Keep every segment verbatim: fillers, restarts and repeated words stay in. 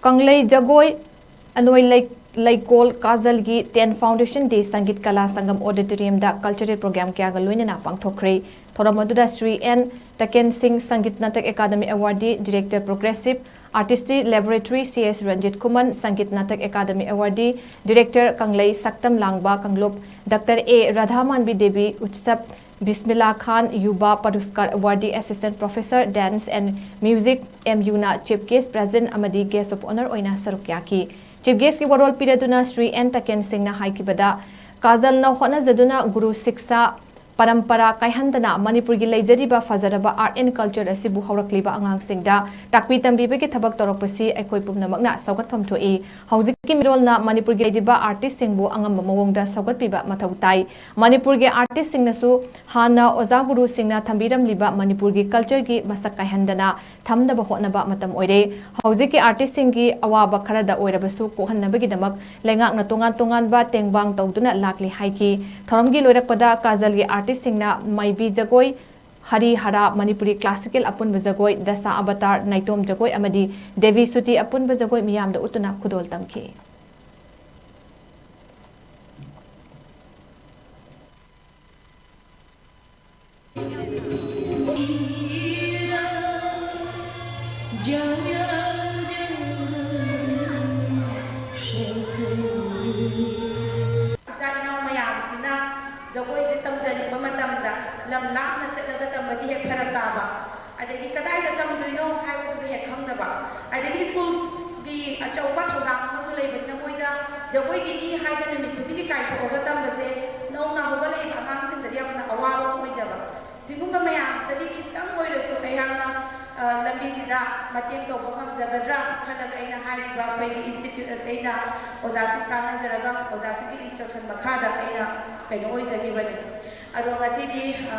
ꯀꯪꯂꯩ ꯖꯒꯣꯏ ꯑꯅꯣꯏ ꯂꯩ-, ꯂꯩꯀꯣꯜ ꯀꯥꯖꯜꯒꯤ ten Foundation Day ꯁꯪꯒꯤꯠ ꯀꯂꯥ ꯁꯪꯒꯝ auditorium ꯗ cultural program ꯀꯌꯥꯒ ꯂꯣꯏꯅꯅ ꯄꯥꯡꯊꯣꯛꯈ꯭ꯔꯦ꯫ ꯊꯧꯔꯝ ꯑꯗꯨꯗ Shri N Taken Singh, Sangeet Natak academy awardee, director progressive artistry laboratory, C S Ranjit Khuman, Sangeet Natak academy awardee, director Kanglei ꯁꯛꯇꯝ ꯂꯥꯡꯕ ꯀꯥꯡꯂꯨꯞ, ꯗꯥꯛꯇꯔ ꯑꯦ ꯔꯥꯙꯥꯃꯥꯟꯕꯤ ꯗꯦꯕꯤ, ꯎꯠꯁꯕ Bismillah Khan, Yuva Puraskar awardee, assistant professor dance and music, M ꯌꯨꯅ chief guest, president ꯑꯃꯗꯤ guest of honour ꯑꯣꯏꯅ ꯁꯔꯨꯛ ꯌꯥꯈꯤ꯫ Chief guest ꯀꯤ ꯋꯥꯔꯣꯜ ꯄꯤꯔꯗꯨꯅ ꯁ꯭ꯔꯤ ꯑꯦꯟ ꯇꯀꯦꯟ ꯁꯤꯡꯅ ꯍꯥꯏꯈꯤꯕꯗ, ꯀꯥꯖꯜꯅ ꯍꯣꯠꯅꯖꯗꯨꯅ ꯒꯨꯔꯨ ꯁꯤꯛꯁꯥ ꯄꯔꯝꯄꯔꯥ ꯀꯥꯏꯍꯟꯗꯅ ꯃꯅꯤꯄꯨꯔꯒꯤ ꯂꯩꯖꯔꯤꯕ ꯐꯖꯔꯕ art and culture ꯑꯁꯤꯕꯨ ꯍꯧꯔꯛꯂꯤꯕ ꯑꯉꯥꯡꯁꯤꯡꯗ ꯇꯥꯛꯄꯤ ꯇꯝꯕꯤꯕꯒꯤ ꯊꯕꯛ ꯇꯧꯔꯛꯄꯁꯤ ꯑꯩꯈꯣꯏ ꯄꯨꯝꯅꯃꯛꯅ ꯁꯧꯒꯠꯐꯝ ꯊꯣꯛꯏ꯫ ꯍꯧꯖꯤꯛꯀꯤ ꯃꯤꯔꯣꯜꯅ ꯃꯅꯤꯄꯨꯔꯒꯤ ꯂꯩꯔꯤꯕ artist ꯁꯤꯡꯕꯨ ꯑꯉꯝꯕ ꯃꯑꯣꯡꯗ ꯁꯧꯒꯠꯄꯤꯕ ꯃꯊꯧ ꯇꯥꯏ꯫ ꯃꯅꯤꯄꯨꯔꯒꯤ artist ꯁꯤꯡꯅꯁꯨ ꯍꯥꯟꯅ ꯑꯣꯖꯥ ꯒꯨꯔꯨꯁꯤꯡꯅ ꯊꯝꯕꯤꯔꯝꯂꯤꯕ ꯃꯅꯤꯄꯨꯔꯒꯤ culture ꯒꯤ ꯃꯁꯛ ꯀꯥꯏꯍꯟꯗꯅ ꯊꯝꯅꯕ ꯍꯣꯠꯅꯕ ꯃꯇꯝ ꯑꯣꯏꯔꯦ꯫ ꯍꯧꯖꯤꯛꯀꯤ artist ꯁꯤꯡꯒꯤ ꯑꯋꯥꯕ ꯈꯔꯗ ꯑꯣꯏꯔꯕꯁꯨ ꯀꯣꯛꯍꯟꯅꯕꯒꯤꯗꯃꯛ ꯂꯩꯉꯥꯛꯅ ꯇꯣꯉꯥꯟ ꯇꯣꯉꯥꯟꯕ ꯇꯦꯡꯕꯥꯡ ꯇꯧꯗꯨꯅ ꯂꯥꯛꯂꯤ ꯍꯥꯏꯈꯤ꯫ ꯊꯧꯔꯝꯒꯤ ꯂꯣꯏꯔꯛꯄꯗ ꯀꯥꯖꯜꯒꯤ artist ꯁꯤꯡꯅ ꯃꯥꯏꯕꯤ ꯖꯒꯣꯏ, ꯍꯔꯤ ꯍꯔꯥ, ꯃꯅꯤꯄꯨꯔꯤ classical ꯑꯄꯨꯟꯕ ꯖꯒꯣꯏ, ꯗꯁꯥ ꯑꯕꯇꯥꯔ, ꯅꯥꯏꯇꯣꯝ ꯖꯒꯣꯏ ꯑꯃꯗꯤ ꯗꯦꯕꯤ ꯁꯨꯇꯤ ꯑꯄꯨꯟꯕ ꯖꯒꯣꯏ ꯃꯤꯌꯥꯝꯗ ꯎꯠꯇꯨꯅ ꯈꯨꯗꯣꯜ ꯇꯝꯈꯤ꯫ ꯏꯆꯥ ꯏꯅꯥꯎ ꯃꯌꯥꯝꯁꯤꯅ ꯖꯒꯣꯏꯁꯦ ꯇꯝꯖꯅꯤꯡꯕ ꯃꯇꯝꯗ ꯂꯝ ꯂꯥꯞꯅ ꯆꯠꯂꯒ ꯇꯝꯕꯗꯤ ꯍꯦꯛ ꯐꯔꯛ ꯇꯥꯕ, ꯑꯗꯒꯤ ꯀꯗꯥꯏꯗ ꯇꯝꯗꯣꯏꯅꯣ ꯍꯥꯏꯕꯁꯤꯁꯨ ꯍꯦꯛ ꯈꯪꯗꯕ, ꯑꯗꯒꯤ ꯁ꯭ꯀꯨꯜꯒꯤ ꯑꯆꯧꯕ ꯊꯧꯗꯥꯡ ꯑꯃꯁꯨ ꯂꯩꯕꯅꯤꯅ ꯃꯣꯏꯗ ꯖꯒꯣꯏꯒꯤꯅꯤ ꯍꯥꯏꯗꯅ ꯅꯨꯃꯤꯠ ꯈꯨꯗꯤꯡꯒꯤ ꯀꯥꯏꯊꯣꯛꯑꯒ ꯇꯝꯕꯁꯦ ꯅꯧꯅ ꯍꯧꯒꯠꯂꯛꯏꯕ ꯑꯉꯥꯡꯁꯤꯡꯗꯗꯤ ꯌꯥꯝꯅ ꯑꯋꯥꯕ ꯑꯃ ꯑꯣꯏꯖꯕ꯫ ꯁꯤꯒꯨꯝꯕ ꯃꯌꯥꯝꯁꯤꯗꯒꯤ ꯈꯤꯇꯪ ꯑꯣꯏꯔꯁꯨ ꯑꯩꯍꯥꯛꯅ, ꯑ, ꯂꯝꯕꯤꯁꯤꯗ ꯃꯇꯦꯡ ꯇꯧꯕ ꯉꯝꯖꯒꯗ꯭ꯔꯥ ꯈꯜꯂꯒ ꯑꯩꯅ ꯍꯥꯏꯔꯤꯕ ꯑꯩꯈꯣꯏꯒꯤ institute ꯑꯁꯤꯗ ꯑꯣꯖꯥꯁꯤꯡ ꯇꯥꯟꯅꯖꯔꯒ ꯑꯣꯖꯥꯁꯤꯡꯒꯤ instruction ꯃꯈꯥꯗ ꯑꯩꯅ ꯀꯩꯅꯣ ꯑꯣꯏꯖꯈꯤꯕꯅꯤ꯫ ꯑꯗꯣ ꯉꯁꯤꯗꯤ, ꯑ,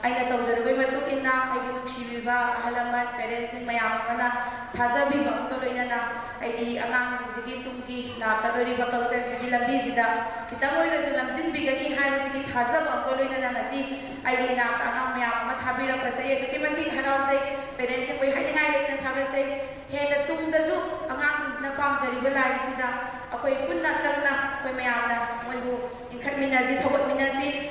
ꯑꯩꯅ ꯇꯧꯖꯔꯨꯕꯒꯤ ꯃꯇꯨꯡ ꯏꯟꯅ ꯑꯩꯒꯤ ꯅꯨꯡꯁꯤꯕꯤꯕ ꯑꯍꯜ ꯂꯃꯟ, parents ꯁꯤꯡ ꯃꯌꯥꯝ ꯑꯃꯅ ꯊꯥꯖꯕꯤꯕ ꯑꯃꯒ ꯂꯣꯏꯅꯅ ꯑꯩꯗꯤ ꯑꯉꯥꯡꯁꯤꯡꯁꯤꯒꯤ ꯇꯨꯡꯒꯤ ꯂꯥꯛꯀꯗꯧꯔꯤꯕ culture ꯁꯤꯒꯤ ꯂꯝꯕꯤꯁꯤꯗ ꯈꯤꯇꯪ ꯑꯣꯏꯔꯁꯨ ꯂꯝꯖꯤꯡꯕꯤꯒꯅꯤ ꯍꯥꯏꯕꯁꯤꯒꯤ ꯊꯥꯖꯕ ꯑꯃꯒ ꯂꯣꯏꯅꯅ ꯉꯁꯤ ꯑꯩꯒꯤ ꯏꯅꯥꯛꯇ ꯑꯉꯥꯡ ꯃꯌꯥꯝ ꯑꯃ ꯊꯥꯕꯤꯔꯛꯄꯁꯦ ꯑꯩ ꯑꯗꯨꯛꯀꯤ ꯃꯇꯤꯛ ꯍꯔꯥꯎꯖꯩ꯫ Parents ꯁꯤꯡꯕꯨ ꯍꯥꯏꯅꯤꯡꯉꯥꯏ ꯂꯩꯇꯅ ꯊꯥꯒꯠꯆꯩ꯫ ꯍꯦꯟꯅ ꯇꯨꯡꯗꯁꯨ ꯑꯉꯥꯡꯁꯤꯡ ꯂꯥꯏꯟꯁꯤꯗ ꯑꯩꯈꯣꯏ ꯄꯨꯟꯅ ꯆꯪꯅ ꯑꯩꯈꯣꯏ ꯃꯌꯥꯝꯅ ꯃꯣꯏꯕꯨ ꯂꯤꯡꯈꯠꯃꯤꯟꯅꯁꯤ, ꯁꯧꯒꯠꯃꯤꯟꯅꯁꯤ꯫